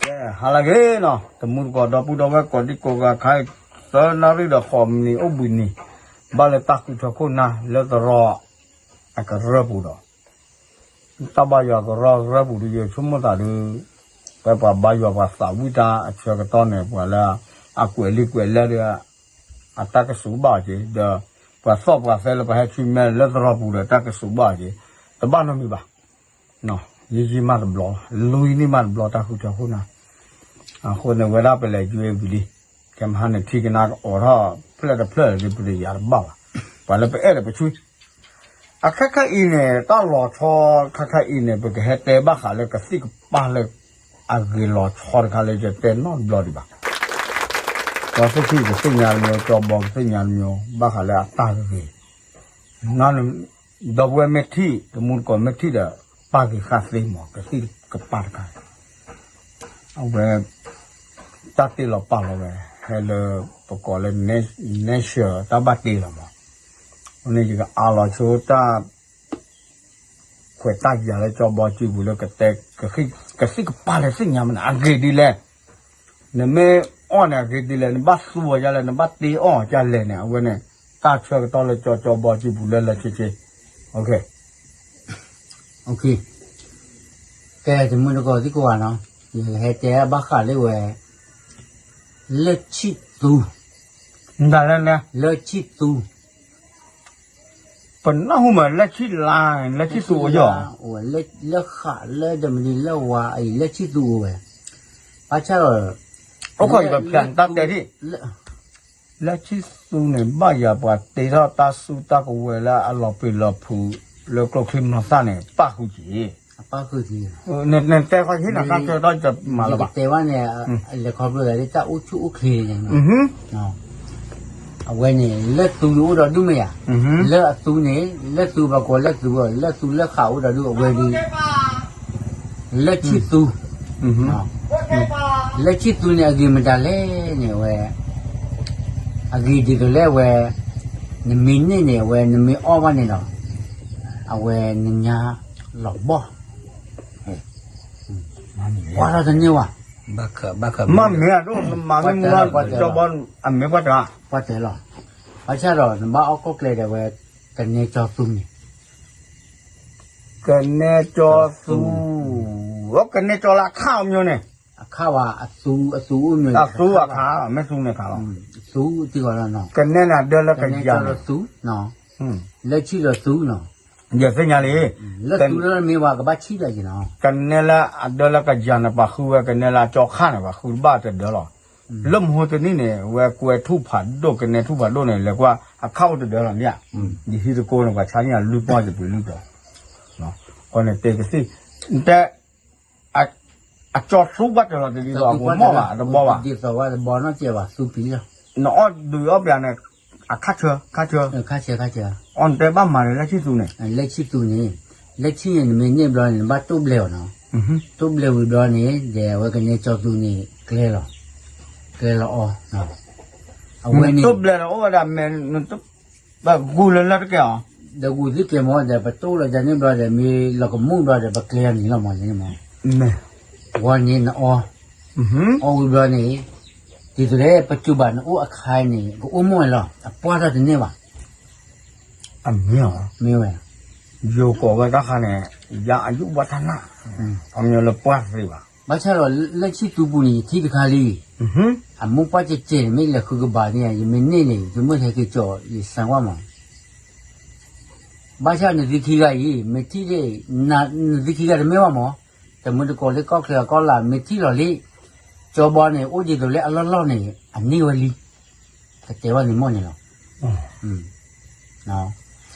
ကဲ ဟါလၢအဂ့ၤနီၤ, တမူတကိးဒီပုၢ်ဒီဝဲၢ်ကိးဒံကိးဂၤခါအံၤ, သၢနၣ်ရံၣ်ဒီးဃိးမံးနံးအိၣ်ဘှံးနံၤ, ဘၣ်လၢတၢ်ဃုထၢခိၣ်နၢ်လၢသရိာ် အကရၢၢ်ပူၤဒီး တၢ်ဘါယွၤကရၢၢ်ကရၢၢ်ပူၤဒီး ယဆိကမိၣ်သးဒီး ပှၤဘါယွၤပှၤသးဝံၣ်တၢ်အဆၢကတီၢ်န့ၣ် ပှၤလၢအကွဲးလံာ်ကွဲးလဲၢ်ဒီး အတၢ်ကစူးဘၣ်အီၤက့ၤ, ဒီးပှၤသီၣ်ပှၤသဲလၢပှၤဟဲဆူမဲာ်လၢသရိာ်ပူၤဒီး တၢ်ကစူးဘၣ်အီၤက့ၤ, တဘၣ်နီတမံၤဘၣ်. ယံာ်ယံာ်မးတဘျီ, လွံၢ်နံၣ်မးတဘျီ တၢ်ဃုထၢခိၣ်နၢ်, အဃိန့ၣ် ဝဲဒၣ်ပလဲၤယွဲဝံၤလံ, ကဲမဟါန့ၣ်ထံၣ်ကနၣ်အိးထီၣ်ဖျၢၣ်တဖျၢၣ်လၢပတယၤတဘၣ်ဘၣ်, ပှၤလၢပအဲၣ်ဒီးပဆွံ အခါခါအံၤန့ၣ် တၢ်လီၤဆီခါခါအံၤန့ၣ် ပကဟဲတဲဘၣ်ဃးလၢကသံၣ်ကပၢ်လၢအဂ့ၤလီၤဆီတခါလၢယတဲနီတဘျီဒံးဘၣ်. ပှၤသူၣ်ထံၣ်ကသ့ၣ်ညါတမံၤ, ကၠီဘီကသ့ၣ်ညါတမံၤ ဘၣ်ဃးလၢအတၢ်ဂ့ၤ, ဒီပုၢ်ဝဲၢ်မ့ၢ်ထံၣ် တမူတကိးမ့ၢ်ထံၣ်ဒီး ပာ်ဂ့ၤဃာ်သ့မး ကသံၣ်ကပၢ်တခါ အဝဲ တၢ်တ့လီၤပာ်လီၤဝဲ ဟဲလၢပကိးလၢ nature တၢ်ဘၣ်တ့လီၤမး, အဃိန့ၣ် ယကအးလီၤဆိတၢ် ခွဲးတၢ်ယာ်လၢကၠီဘီစုပူၤလၢကတဲ ကသံၣ်ကပၢ်လၢသ့ၣ်ညါမးန့ၣ် အဂ့ၤဒ်လဲၣ်, နမ့ၢ်အီၣ်န့ၣ်အဂ့ၤဒ်လဲၣ်, နဘၣ်သူအီၤဒ်လဲၣ်, နဘၣ်တ့အီၤဒ်လဲၣ်န့ၣ် အဝဲန့ၣ် တၢ်ဆၢကတီၢ်လၢကၠီကၠီဘီစုပူၤလၢလၢဆ့ဆ့ ကဲ တမူတကိးသံကိးဂၤနီၤ, ယဟဲတဲဘၣ်ဃးလၢဝဲ လၢၢ်ဆံၣ်သူ, လၢၢ်ဆံၣ်သူ, ပနၢ်ဟူမး လၢၢ်ဆံၣ်လါ, လၢၢ်ဆံၣ်သူအိၣ်ယီၤ, လၢၢ်ဃးလၢဒမနံၤလၢဝါအံၤ လၢၢ်ဆံၣ်သူအိၣ်ဝဲ, ဘၣ်ဆၣ်ဒီး အိၣ်ခိးယကဖျါတၢ်တဲဒ် လၢၢ်ဆံၣ်သူန့ၣ် ဘၣ်ယၤပှၤတ့ထီၣ်တၢ်စုတၢ်ကဝဲၤလၢအလီၤပျံၤလီၤဖုး လၢကျိချံမျိာ်သၣ်န့ၣ် ပၣ်ဃုာ်က့ၤ, ပၣ်ဃုာ်က့ၤ, နတဲခီယဟ့ၣ်နၤတၢ်ဆၢကတီၢ် ယတမၤလၢၤဘၣ်, ယကတဲဘၣ်န့ၣ် လဲၤခီဖျိလၢတၢ်အိၣ်ဆူၣ်အိၣ်ချ့န့ၣ် အဝဲန့ၣ် လၢၢ်သူအိၣ်ဒီးဒူၣ်မ့ၢ်ဧါ, လၢၢ်အသူန့ၣ် လၢၢ်သူပှၤကိးလၢၢ်သူ, လၢၢ်သူလၢၢ်ဃးအိၣ်ဒီးဒူၣ်အဝဲဒီး လၢၢ်ဆံၣ်သူ, လၢၢ်ဆံၣ်သူန့ၣ် အဂ့ၤမတၤလဲၣ်န့ၣ် အဝဲ အဂ့ၤဒ်သိးလၢအဝဲ နမ့ၢ်န့ၢ်န့ၣ် အဝဲနမ့ၢ်အီၣ်ဘၣ်န့ၣ်ဒီး အဝဲနညါလီၤဘီၣ်, ပှၤထီၣ်တန့ၢ်ဝဲ, မ့ၢ်မ့ၢ်အဒိၣ်မၤမ့ၢ်မူလၢကၠီဘီ အမ့ၢ်ပှၤတဂၤ, ပှၤတဲလီၤ, ဘၣ်ဆၣ်ဒီးနဘၣ်အီၣ်ကိးကျဲဒီးဝဲ ကနဲကၠီသူန့ၣ် ကနဲကၠီသူ, ကနဲကၠီလၢအခါအီၤမ့ၢ်န့ၣ်, အခါဝဲ အသူ အသူအိၣ်မ့ၢ် အသူအခါ မ့ၢ်သူန့ၣ်ခါလီၤ, သူတံၢ်ဂီၤလီၤ, ကနဲန့ၣ်အဒၢလၢကယၤန့ၣ်, လၢဆံၣ်လၢသူနီၤ, ယသ့ၣ်ညါလံ, လၢသူလၢမ့ၢ်ဝဲကဘၣ်ဆံၣ်ဒီးက့ၤနီၤ, ကနဲလၢအဒၢလၢကယၤန့ၣ် ပှၤဃုဝဲကနဲလၢအကၠီခါန့ၣ် ပှၤဃုတဘၣ်တဒၢလီၤ, လၢမဟိတနံၣ်န့ၣ် ဝဲကွဲထူၣ်ဖးဒိၣ် ကနဲထူၣ်ဖးဒိၣ်န့ၣ် လဲၤကွၢ်အခါအိၣ်တဒၢလီၤမ့ၢ်ဧါ, ယဟံးတကိးန့ၣ် ပှၤဆါန့ၢ်ယၤလွံၢ်ပီၢ်ယပှ့ၤလွံၢ်ပီၢ်, အဃိန့ၣ်တဲကသံၣ်, တဲ အကၠီသူဘၣ်တၢၢ်လီၤတဒ်သိးအကမီၣ်ဘၣ် အတဘီဘၣ်, ဒ်သိးဝဲတဘီနီၢ်ကဲဘၣ်သူပျံၤလီၤ, နအီၣ်ဒုးအီၣ်ပျးန့ၣ် အခါဆၢ ခါဆၢ, အီၣ်နတဲဘၣ်မၤန့ၣ် လၢဆံၣ်သူန့ၣ်, လၢဆံၣ်သူန့ၣ်, လၢဆံၣ်န့ၣ် နမ့ၢ်န့ၢ်ဘျီန့ၣ် နဘၣ်တိၣ်ဘျဲးအီၤနီၤ, တိၣ်ဘျဲးဝံၤဘျီန့ၣ် ဒီးအဝဲကနဲကၠီသူန့ၣ် ကျဲလီၤ, ကျဲလီၤအီၤ, အဝဲန့ၣ် တိၣ်ဘျဲးဒီးအိၣ်ဝဲဒၣ်မဲာ် ပဂုာ်လၢလၢတကဲအီၤ, ဒီးဂုာ်သ့ကဲမ့ၢ်ဒီး ပတိၣ်လီၤယၤန့ၣ်ဘျီဒီး မ့ၢ်လီၤကမူၣ်ဘျီဒီး ပကျဲအီၤန့ၣ်လီၤမးန့ၣ်မး, ဝဲန့ၣ်နအီ, အီဝံၤဘျီန့ၣ်, ဒ်သိးလၢပစိၤဘၣ်နအိၣ်အခါန့ၣ် ကအိၣ်မူၣ်ဝဲလီၤ အပှၢ်ထီၣ်တန့ၢ်ဘၣ်, အမ့ၢ်အီၤ, မ့ၢ်ဝဲ, ယိၤကိးဝဲတၢ်ခါန့ၣ်, ယအယုၢ်ဘၣ်တၢ်နၢ်, အမ့ၢ်လၢပှၢ်သ့ဘၣ် ဘၣ်ဆၣ်ဒီး လၢဆံၣ်သူပူၤန့ၣ် ယထံၣ်တခါလံ, အမိၢ်ပှၢ်ကဲကဲန့ၣ် မ့ၢ်လဲၤဃုကဘၣ်န့ၣ် ယမ့ၢ်န့ၢ်န့ၣ် ယမ့ၢ်ဟဲက့ၤကၠီၤ ယစၢၤကွၢ်မး, ဘၣ်ဆၣ်နသုခံဂၤအံၤ မ့ၢ်ထံၣ်လံ, နသုခံဂၤတမ့ၢ်ဘၣ်မး, တမုၢ်တကိးလၢကီၢ်ချၢအကီၢ်လာ် မ့ၢ်ထံၣ်လီၤလံ, ကၠီဘီန့ၣ် အိၣ်ဒ်သိးလၢအလီၢ်လီၢ်န့ၣ် အန့ၢ်ဝဲလံ, ကတဲဝဲန့ၣ်မ့ၢ်န့ၣ်လီၤ.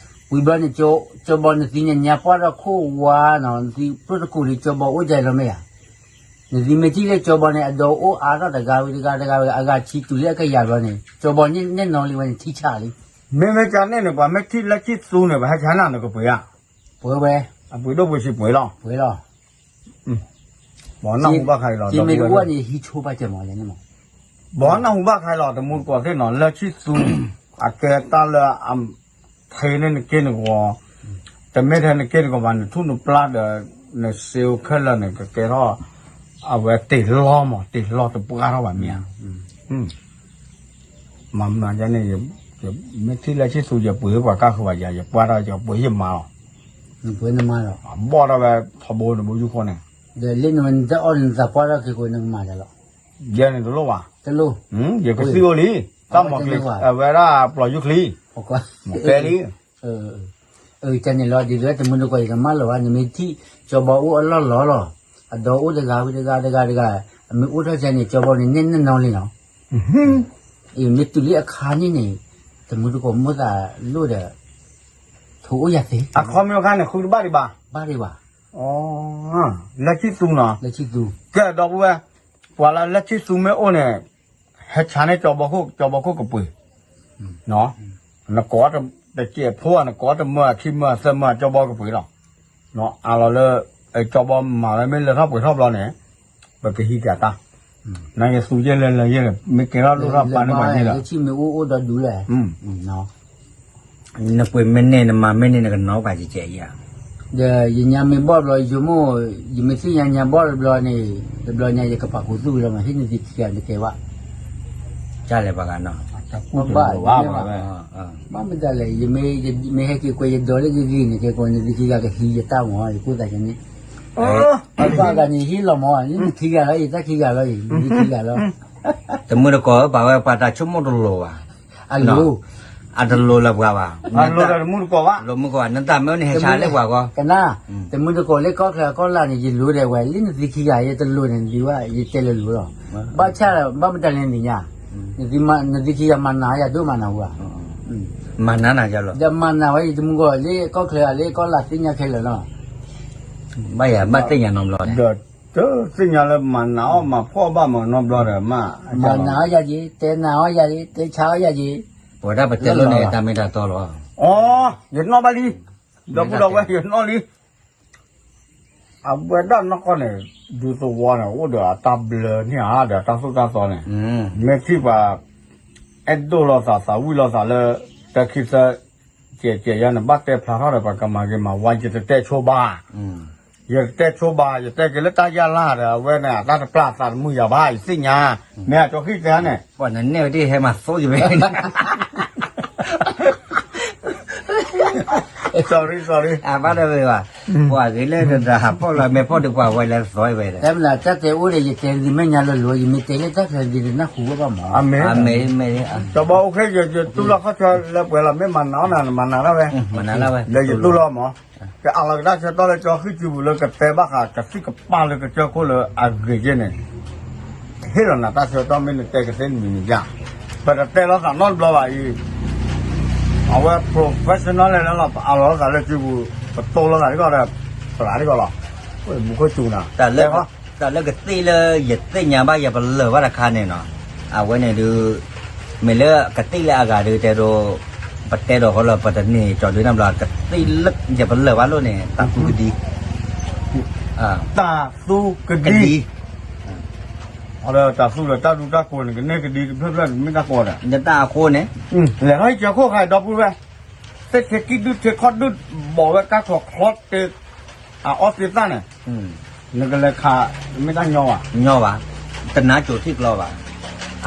ဝံၤဘျီန့ၣ် ကၠီဘီနသံန့ၣ် ညါပှၢ်ထီၣ်ခိၣ်ဝါနီၤ နသံပြိၣ်တကိးလံ ကၠီဘီအိၣ်ဒ်လဲၣ်မ့ၢ်ဧါ, နသံမ့ၢ်ထံၣ်လၢကၠီဘီန့ၣ် အဒိအိၣ်အါထီၣ်တဂၤဝံၤတဂၤတဂၤဝံၤ အဂၤဆံတုၤလၢအကယၤဘျီန့ၣ် ကၠီဘီန့ၣ်နဲၣ်နီၤလံဝဲန့ၣ်ထံဆးလံ. မ့မ့ၢ်ကန့ၣ်န့ၣ် ပှၤမ့ၢ်ထံၣ်လၢဆံၣ်သူန့ၣ် ပှၤဟဲဆါနၤနကပှ့ၤဧါ, ပှ့ၤဝဲ, အပှ့ၤဒိၣ်ပှ့ၤဆံးပှ့ၤလီၤ, ပှ့ၤလီၤ. ဘီနၢ်ဟူဘၣ်ခါအံၤလီၤ, ဘီနၢ်ဟူဘၣ်ခါအံၤလီၤ တမူတကိးသ့ၣ်နီၤ လၢဆံၣ်သူ အကဲတၢ်လၢအ ထဲန့ၣ်နက့ၢ်နဂီၤ, တမ့ၢ်ထဲနက့ၢ်နဂီၤဘၣ် နထူၣ်နပျၢ်ဒီး နစ့အိၣ်ခဲလၢာ်န့ၣ် ကကဲထီၣ် အဝဲတ့ၢ်လီၤမး တ့ၢ်လီၤတပှၢ်ထီၣ်ဘၣ်မ့ၢ်ဧါ. မၤမၤယၤန့ၣ် မ့ၢ်ထံၣ်လၢဆံၣ်သူ ယပှ့ၤပှၤကါဃုာ်ဘၣ်ယၤ ယပှ့ၤတၢ်ယပှ့ၤယမၤလီၤ. ဘီၣ်တၢ်ဝဲထီဘိနဘိယူၢ်ဃီန့ၣ် ဒီးလၢနတအီၣ်နသးပှၢ်ထီၣ်က့ၤကိးနကမၤဒ်လီၤ. ယဲန့ၣ်တလိၣ်ဘၣ်. ယကသံၣ်အိၣ်လံ တၢ်မီၤချံ အဝဲဒၣ်ပျီၤယူၢ်ချံ မီၤပဲလံ အၢ တၢ်န့ၣ်လီၤ ဒ်သိးတမုၢ်တကိးယကမၣ်လီၤဘၣ် နမ့ၢ်ထံၣ် ကၠီဘီအိၣ်အလီၢ်လီၤလီၤ အဒီအိၣ်တဂၤဝံၤတဂၤတဂၤတဂၤ အမ့ၢ်အိၣ်ထီၣ်ကဲန့ၣ် ကၠီဘီန့ၣ်နဲၣ်နဲၣ်နီလံနီၤ. အမ့ၢ်တုၤလံအခါန့ၣ်န့ၣ် တမုၢ်တကိးမိၣ်သးလိၣ်ဒီး ထိးအိၣ်ယၤသ့ အခီမ့ၢ်အခါန့ၣ် ဃုတဘၣ်ဒံးဘၣ် ဘၣ်ဒံးဘၣ် လၢဆံၣ်သူနီၤ လၢဆံၣ်သူ ကဲဒီပုၢ်ဝဲၢ် ပှၤလၢလၢဆံၣ်သူမ့ၢ်အိၣ်န့ၣ် ဟဲဆါန့ၢ်ကၠီဘီခိၣ် ကၠီဘီခိၣ်ကပှ့ၤ နကိးတစဲးဖိ နကိးတမၢအခံမၢအသၢမၢ ကၠီဘီကပှ့ၤလီၤ. အလီၤလၢ ကၠီဘီမၤဝဲမ့ၢ်လၢထီၣ်ပှဲၤထီၣ်ဘျီန့ၣ် ပကဟံးကတၢ် နယသူယဲၢ်လၢလၢယဲၢ် မ့ၢ်ကဲထီၣ်လိၣ်ထီၣ်ပာ်န့ၢ်ပှၤယဲၢ်လီၤ လၢဆံၣ်မ့ၢ်အိၣ်အိၣ်ဒီးဒူလၢ နပှ့ၤမ့ၢ်န့ၢ် နမၤမ့ၢ်န့ၢ် နကနီၣ်ပှၤကဲကဲဧါ. ဒီးယညါမ့ၢ်ဘီၣ်ဘျီ ယဆိကမိၣ် ယမ့ၢ်သ့ၣ်ညါညါဘီၣ်တဘျီန့ၣ် တဘျီညါယကပာ်ခူသူၣ်လီၤမး ဟ့ၣ်နသံခံဂၤတကဲဘၣ် ကၢ်လဲၤပှၤဂၤနီၤ ဘၣ် ဘၣ်မတၤလဲၣ် ယမ့ၢ်ဟဲက့ၤကွဲးယဒိးလၢဂ့ၤဂ့ၤန့ၣ် ကဲကိးနသံခံဂၤကဟံးယတၢ်မး ယကိၢ်သးကန့ၣ် ပှၤဂၤန့ၣ်ဟ့ၣ်လီၤမး နသံခံဂၤလီၤ ယတၢ်ခံဂၤလီၤ နသံခံဂၤလီၤ တမုၢ်တကိးဧၢ ပာ်ဝဲပှၤတၢ်ဆိကမိၣ်တလိၤဘၣ် အလိၤ အတလိၤလၢပှၤဘၣ် တမုၢ်တကိးဘၣ် နတၢ်မ့ၢ်အိၣ်န့ၣ် ဟဲဆါလၢပှၤဂီၢ် ကနၣ် တမုၢ်တကိးလၢကီၢ်ချၢအကီၢ်လာ်န့ၣ် ယလိၤဒဲးဝဲ လၢနသံခံဂၤ ယတလိၤန့ၣ် နဒုးဘၣ် ယတဲလၢလိၤလီၤ ဘၣ်ဆၣ် ဘၣ်မတၤလဲၣ်နသ့ၣ်ညါ နသံခံဂၤမၤနးယၤဒိၣ်မးနၢ်ဟူဧါ မၤနးနၤယၤလီၤ ဒီးမၤနးဝဲ ယတမုၢ်တကိးလၢကီၢ်ချၢလၢကီၢ်လာ်သ့ၣ်ညါခဲလၢာ်လီၤ ဘၣ်ယၤဘၣ်သ့ၣ်ညါနီတဘျီ ဒီးတသ့ၣ်ညါလၢမၤနးအီၣ်မၤဖှီၣ်ဘၣ်မးနီတဘျီဒီး မၤ မၤနးအီၣ်ယၤက့ၤ တဲနးအီၣ်ယၤက့ၤ တဲဆါအီၣ်ယၤက့ၤ ပဝဲဒၣ်ပတဲလိာ်န့ၣ် တၢ်မ့ၢ်တၢ်တီလီၤ အိ ယနီၣ်ဘၣ်လံ ဒီပုၢ်ဒီဝဲၢ် ယနီၣ်လံ အဝဲဒၣ်နီၢ်ကီၢ်န့ၣ် ဒူသဝီန့ၣ် အိၣ်ဒီးအတၢ်ဘျၢန့ၣ်ဧါ ဒီးတၢ်သိၣ်တၢ်သီန့ၣ် မ့ၢ်ထံၣ်ပှၤ အဲၣ်ဒိၣ်လိာ်သး သးဝံၣ်လိာ်သးလၢ တၢ်ခံသၢ ကဲးကဲးယါန့ၣ် ဘၣ်တဲဖျါထီၣ်ဒီး ပှၤကမၤဂ့ၤမၤဝါ ယတတဲဆိဘၣ် ယတတဲဆိဘၣ် ယတဲက့ၤလၢတၢ်ယါလၢ်ဒီး အဝဲန့ၣ် အတၢ်တပျၢ်အသးတမုာ်ယၤဘၣ် ယသ့ၣ်ညါ မ့ၢ်အကၠီဃံၣ်တဲန့ၣ် ပှၤနနဲၣ်ဝဲဒၣ်ဟဲမၤသိယဝဲ sorry sorry အဘၣ်ဒီးဝဲဘၣ် ပှၤဂ့ၤလၢတဒၣ်ဟးဖီၣ်လီၤ မဲာ်ဖီၣ်ဒုးပှၤဝဲလၢသီဝဲဒီး တၢ်မနုၤတၢ်တဲအိၣ်ဒီး ယတဲဒ်မဲာ်ညါလၢလိၤ ယမ့ၢ်တဲလၢတၢ်ချၢဒ်နၢ်ဟူဘၣ်မး အမ့ၢ် ကၠီဘီအိၣ်ခဲ ယတူၢ်လီၤခီၣ်ဆၢလၢပှဲၤလီၤ မ့ၢ်မၤနးအီၣ်နၤ နမၤနးဒၣ်ဝဲ လၢယတူၢ်လီၤမး ကအးလီၤကဒါဆၢတီၢ်လၢကၠီဃံၣ်စုပူၤလၢကတဲဘၣ်ဃး ကသံၣ်ကပၢ်လၢကစၢၢ်ခိၣ်လၢအဂ့ၤက့န့ၣ် ဟ့ၣ်လီၤနၤတၢ်ဆၢကတီၢ်မ့ၢ်နတဲကသ့နမံၤနယါ, ပတတဲလိာ်သးနီတဘျီဘၣ်အံၤ, အဝဲ professional လဲၣ်လီၤ ပအးလီၤသးလၢစုပူၤ, ပတိလိာ်သးဒ်ကီးဒီး ပရးဒ်ကီးလီၤ, မူခိၣ်စူၤနၤ, တၢ်လၢကသ့ၣ်လၢယသ့ၣ်ညါဘၣ်ယပလၢၢ်ဘၣ်တခါန့ၣ်နီၤ, အဝဲန့ၣ်ဒုး မ့ၢ်လၢကသ့ၣ်လၢအဂၤဒုးတဲဒိး, ပတဲဒီးဃီလၢပတန့ၢ်ကၠီဒုးနဘျီ ကသ့ၣ်လၢယပလၢၢ်ဘၣ်လိၣ်န့ၣ် တၢ်သူကဒံ, တၢ်သူကဒံ, တၢ်သူဒီးတၢ်ဒူတၢ်ကိးန့ၣ် ကန့ၢ်ကဒံတဖျၢၣ်ဖျၢၣ်မ့ၢ်တၢ်ကိးဒီး ယတၢ်အဃိန့ၣ် လဲၤထီၣ်ဟံၣ်ကၢခိၣ်ခါဒီပုၢ်ဝဲၢ်, သ့ၣ်ထံကံၣ်ဒုၣ်ထံခီၣ်ဒုၣ် ဘီးဝဲကါထီၣ်ချီတ့ အအီသ့ၣ်သၣ်န့ၣ်, နကလဲၤခး မ့ၢ်တၢ်ညီဘၣ်, ညီဘၣ်, တနါကိၤထံၣ်ကျီဘၣ်,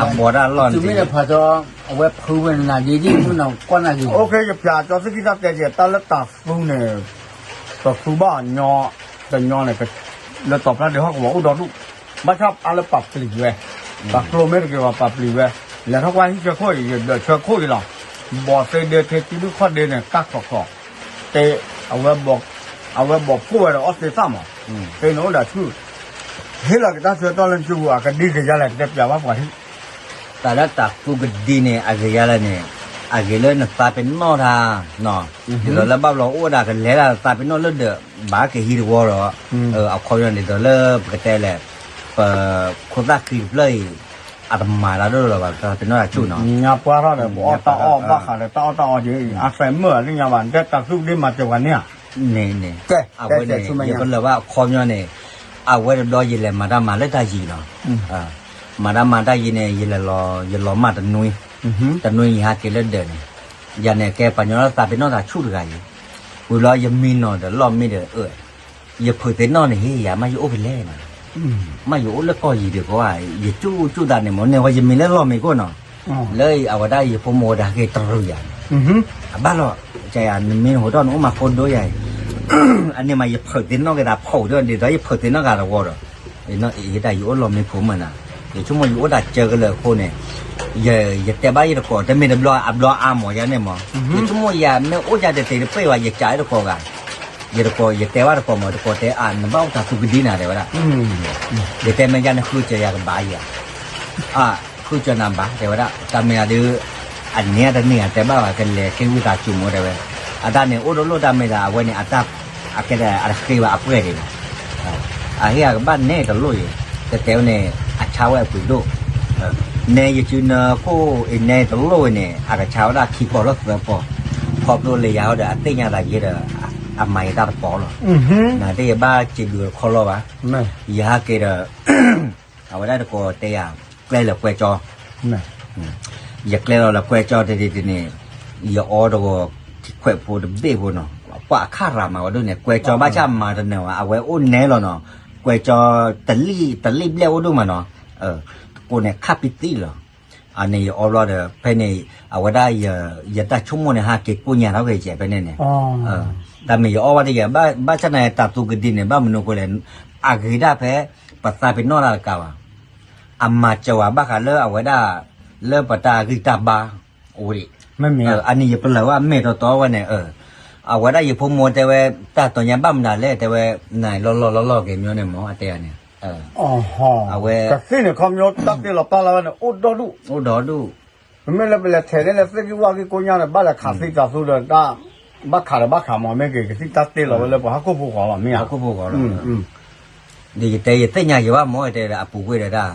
အဘီးတၢ်လီၢ်န့ၣ် အဝဲဖုဝဲနၤဒ်ဒ်မုၢ်နီၢ်ကွၢ်နၤဂ့ၤ, ယဖျါကၠီသ့ၣ်ခံတၢ်တဲက့ၤ တၢ်လၢတၢ်သူန့ၣ်, တသူဘၣ်ညီ, တညီန့ၣ်, လၢတီၤဖျါဒ့ဟီၣ်ကဝီၤအိၣ်ဒီဒူၣ်, ဘၣ်ဆၣ်အါလၢပာ်ပျံၤဝဲ, ပာ်ကျိၤမ့ၢ်တဂ့ၤဘၣ်ပာ်ပျံၤဝဲ, လဲၤထီၣ်ကွၢ်ဟံၣ်ဆၢခိၣ်အံၤ ယဒၢးဆၢခိၣ်အံၤလီၤ, ဘီးသ့ဒ့ထံကံၣ်ဒုၣ်ခီၣ်ဒ့န့ၣ် ကၢ်ချီၣ်ချီၣ် တ့, အဝဲဘီးဖှိၣ်ဝဲဒီးအီသ့ၣ်သၣ်မး, သ့န့ၣ်အိၣ်ဒီးဆူၣ်, ဟ့ၣ်လီၤက့ၤတၢ်ဆၢကတီၢ်လၢနစုပူၤ အကဒံကယါလဲၣ် ကတဲပျးဘၣ်ပှၤဟံၣ်, တၢ်လၢတၢ်သူကဒံန့ၣ် အဂ့ၤယါလဲၣ်န့ၣ်, အဂ့ၤလၢနသးပ့ၤနီၣ်တၢ်, ဒ်သိးလၢဘၣ်ဘျီအိၣ်ဝဲဒၣ်ကလဲၤဒၣ်သးပ့ၤနီၣ်လၢဒၢး ဘၣ်ကဟံးတဝီဒီး, အခီပညီဒ်သိးလၢပကတဲလဲၣ်, ပခိၣ်သၣ်ဃံတဖျၢၣ်အံၤ အတမၤတၢ်ဒိၣ်လီၤဘၣ် သးပ့ၤနီၣ်တၢ်ဆူၣ်နီၤ, ညါပှၢ်ထီၣ်ဒီး ပအီၣ်တၢ်အီၣ်ဘၣ်ဃးဒီးတၢ်အီၣ်တၢ်အီက့ၤ အသဲမုၣ်အသ့ၣ်ညါဘၣ် နတဲတၢ်သူကဒံမၤစၢၤပှၤန့ၣ်ဧါ, န့ၣ်န့ၣ်, အဝဲန့ၣ် ယပလၢၢ်ဘၣ်အခီပညီန့ၣ်, အဝဲတဘျီယလဲၤမၤတၢ်မၤလၢတၢ်ယံၤနီၤ, မၤတၢ်မၤတၢ်ယံၤန့ၣ် ယလဲၤလီၤ ယလီၤမၢ်တနွံ, တနွံယဟးက့ၤလၢဒၢးန့ၣ်, ယၤန့ၣ်ကဲပှၤကညီလၢသးပ့ၤနီၣ်တၢ်ဆူၣ်တဂၤအံၤ, ဝံၤဘျီယမံနီၤဒီးလီၢ်မံဒီးအၢ, ယဖုးသ့ၣ်နီၣ်န့ၣ် ဟ့ၣ်ယၤမးယအိၣ်ဖဲလဲၣ်နီၤ, မ့ၢ်ယအိၣ်လၢကီၢ်ယံၤဒံးကီးဧါ, ယကၠူၣ်ကၠူၣ်သးန့ၣ်မ့ၢ် န့ၢ်ဝဲယမံၤလၢလီၢ်မံၤခိၣ်နီၤ, လၢအဝဲဒၣ်ယဖိမုၣ်ဝဲဒၣ်က့ၤတရူးယၤန့ၣ်, အဘၣ်လီၤ, နမ့ၢ်ဟိးထီၣ်နအိၣ်မၤဖိဒိၣ်ယၤအံၤ, အန့ၣ်မးယဖုးသ့ၣ်နီၣ်က့ၤသးဖုးဒီး ဒ်သိးယဖုးသ့ၣ်နီၣ်က့ၤတဝီဒီး, ယတၢ်ယအိၣ်လီၢ်မံၤခိၣ်မးနၤ, ယဆိကမိၣ်ယအိၣ်တၢ်ကၢကလၢာ်အဃိန့ၣ်, ယတဲဘၣ်ယတကိး တမ့ၢ်တဘျီအဘျီအါမးယၤန့ၣ်မး, ယဆိကမိၣ်ယၤမ့ၢ်အိၣ်ယၤတသ့တပှဲၤဘၣ် ယကးယတကိးဂၤ ယတကိး ယတဲဘၣ်တကိးမး တကိးတဲအါ နဘၣ်အိၣ်တၢ်သူကဒံနၤ တဲဝဲဒၣ်, ယတဲမ့ၢ်ယၤန့ၣ် ဃုစၢၤယၤကဘၣ်ယၤ, ဃုစၢၤနၤဘၣ် တဲဝဲဒၣ် တၢ်မ့ၢ်ယၤဒုး, အန့ၣ်တန့ၢ်အတဲဘၣ်ဘၣ် ကလဲၤက့ၤဝံသးစူၤမး တဲဝဲ, အတၢ်န့ၣ် အိၣ်တလိၣ်တၢ်မ့ၢ်ဒၣ် အဝဲန့ၣ် အတၢ်, အကဲဒၣ်အတဃ့ဘၣ်အပှဲၤဒံးဘၣ် အဟ့ၣ်အကဘၣ်နဲတလိၣ်အံၤ, တတဲဝဲန့ၣ် အဆါဝဲအပှ့ၤဒိၣ်, နဲယစုနၢခိၣ်အံၤနဲတလိၣ်ဝဲန့ၣ် အကဆါဝဲဒၣ်ခံပီၢ်လၢသၢပီၢ်, ခီဖျိလၢယၤဟီဒီး အသ့ၣ်ညါသးယဲဒီး, အမၤယတၢ်တပီၢ်လီၤ, နသ့ၣ်ယဘၣ်စံးဘျုးတခီလီၤဘၣ်, ယဟးက့ၤဒီး အဝဲဒၣ်တကိးတဲယၤ, ကျဲလၢကွဲကၠီ, ယကျဲလီၤလၢကွဲကၠီတဒံးတန့ၣ်, ယအီတဂီၤ, ခွဲးဖိတဘ့ၣ်ဖိနီၤ, ပှၤအခါရၤမးဝဲဒိၣ်န့ၣ် ကွဲကၠီဘၣ်ဆၣ်မၤတနၢၤဝဲ အဝဲအိၣ်နဲလီၤနီၤ, ကွဲကၠီ, တလံၣ်ဘျဲၣ်အိၣ်ဒိၣ်မးနီၤ, ကိးန့ၣ်ခါပံသံလီၤ, အန့ၣ်ယအီဘျီဒီး ဖဲန့ၣ်, အဝဲဒၣ်, ယတၢ်ဆိကမိၣ်န့ၣ် ဟးက့ၤကိညါထီၣ်က့ၤကဲးဖဲန့ၣ်န့ၣ်, တၢ်မ့ၢ်ယအီဘၣ်တယဲၢ်, ဘၣ်ဆၣ်န့ၣ် တၢ်သူကဒံန့ၣ် ဘၣ်မနုၤဃိလဲၣ်, အဂ့ၤဒၣ်ဖဲ, ပသးပ့ၤနီၣ်တၢ်တကးဘၣ်, အမၤစၢၤဝဲဘၣ်ဃးလၢအဝဲဒၣ်, လၢပတၢ်ဂံၢ်တၢ်ဘါ, အိၣ်ဒံး, အန့ၣ်ယပလၢၢ်ဝဲအမဲာ်တီတီဝဲန့ၣ်, အဝဲဒၣ်ယဖိမုၣ်တဲဝဲ, တၢ်တီၤညါဘၣ်မနုၤလဲၣ် တဲဝဲ, နလီၢ်လီၢ်လီၢ်လီၢ်က့ၤမ့ၢ်န့ၣ်မ့ၢ် အတဲန့ၣ်, အဝဲ, ကသ့ၣ်န့ၣ်ခီပညီ တၢ်တ့လီၤပာ်လီၤဝဲန့ၣ် အိၣ်ဒီဒူၣ်, အိၣ်ဒီဒူၣ်, ပမ့ၢ်လၢပလဲၤထဲးန့ၣ်လၢသ့ၣ်ဂံၢ်ဝၣ်ဂံၢ်ကိညါန့ၣ် ဘၣ်လဲၤခးသံတၢ်သူဒီးတၢ်, ဘၣ်ခးဒီးဘၣ်ခးမး မ့ၢ်က့ၤကသံၣ်တၢ်တ့လီၤဝဲလၢပှၤဟီၣ်ခိၣ်ဖိဃီလီၤ မ့ၢ်ဧါ, ဒီးယတဲယသ့ၣ်ညါယဘၣ်မ့ၢ်တဲဒီးအပူၤကွံာ်ဒီးတၢ်,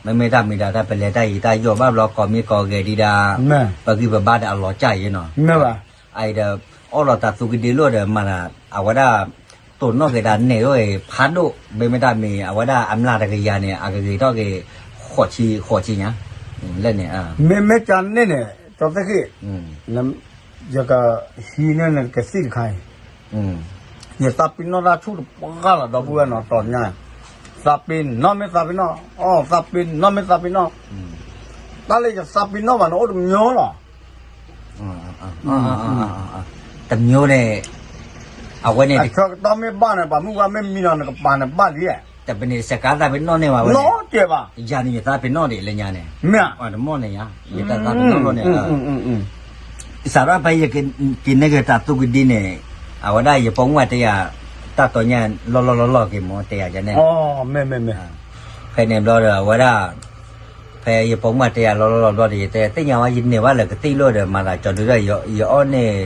မ့မ့ၢ်တၢ်မံၤဒီးတၢ်ပလဲၤတၢ်ယံၤတၢ်ယီၢ်ဘၣ်ဘျီကိးမံၤကိးဂဲၤဒံးဒၣ်, ပဂံၢ်ပဘါဒီးအလီၤကၢ်ယဲနီၤ, အအံၤဒီး, အီၣ်လီၤတၢ်သူကဒံလိၣ်ဒီးမၤသး, အဝဲဒၣ်, တိၢ်နီၣ်က့ၤဒၣ်နဲၣ်အိၣ်ဖးဒိၣ် မ့မ့ၢ်တၢ်မံၤ အဝဲဒၣ်အမျၢ်တကယၤန့ၣ် အကဂ့ၤထီၣ်က့ၤ, ဃိးဆံဃိးဆံညါ, လၢန့ၣ်, မ့မ့ၢ်ကန့ၣ်န့ၣ် ကၠီသ့ၣ်ဃံၣ်, ယကဟံးန့ၢ်နကသံၣ်တခါအံၤ, ယသးပ့ၤနီၣ်တၢ်ဆူၣ်တပှၢ်လီၤ ဒီပုၢ်ဝဲၢ်နီၤ တီၤညါ, သးပ့ၤနီၣ်မ့ၢ်သးပ့ၤနီၣ်, အီၣ်သးပ့ၤနီၣ်မ့ၢ်သးပ့ၤနီၣ်, တၢ်လၢယသးပ့ၤနီၣ်ဘၣ်န့ၣ် အိၣ်တမျိုးလီၤ တမျိုးန့ၣ်, အဝဲန့ၣ်, အဆၢကတီၢ်မ့ၢ်ဘၣ်န့ၣ် ပှၤမုၢ်ဝါမ့ၢ်မံနီၤ နကပၤန့ၣ်ဘၣ်လံ, တပန့ၣ်စကၤသးပ့ၤနီၣ်န့ၢ်ဝဲ, နီၣ်တဲဘၣ်, ယၤန့ၣ်ယသးပ့ၤနီၣ်ဒံးလၢညါန့ၣ်, မ့ၢ်, တမီၢ်န့ၣ်ယါ, ယတၢ်သးပ့ၤနီၣ်လီၤန့ၣ်, စးထီၣ်ဖဲယက့ၤန့ၢ်က့ၤတၢ်သူကဒံန့ၣ်, အဝဲဒၣ်ယပိာ်မုၣ်တဲယၤ, တၢ်တီၤညါလီၢ်လီၢ်လီၢ်လီၢ်က့ၤမ့ၢ်တဲယၤန့ၣ်, ဖဲန့ၣ်ဘျီဒီးအဝဲဒၣ် ဖဲယပိာ်မုၣ်တဲယၤလီၤလီၤလီၤဘျီဒီး ယတဲသ့ၣ်ညါဝဲ ယန့ၢ်ဘၣ်လၢကသံၣ်လိၣ်ဒီး မၤသးကၠီဒုဒီး ယအီၣ်န့ၢ်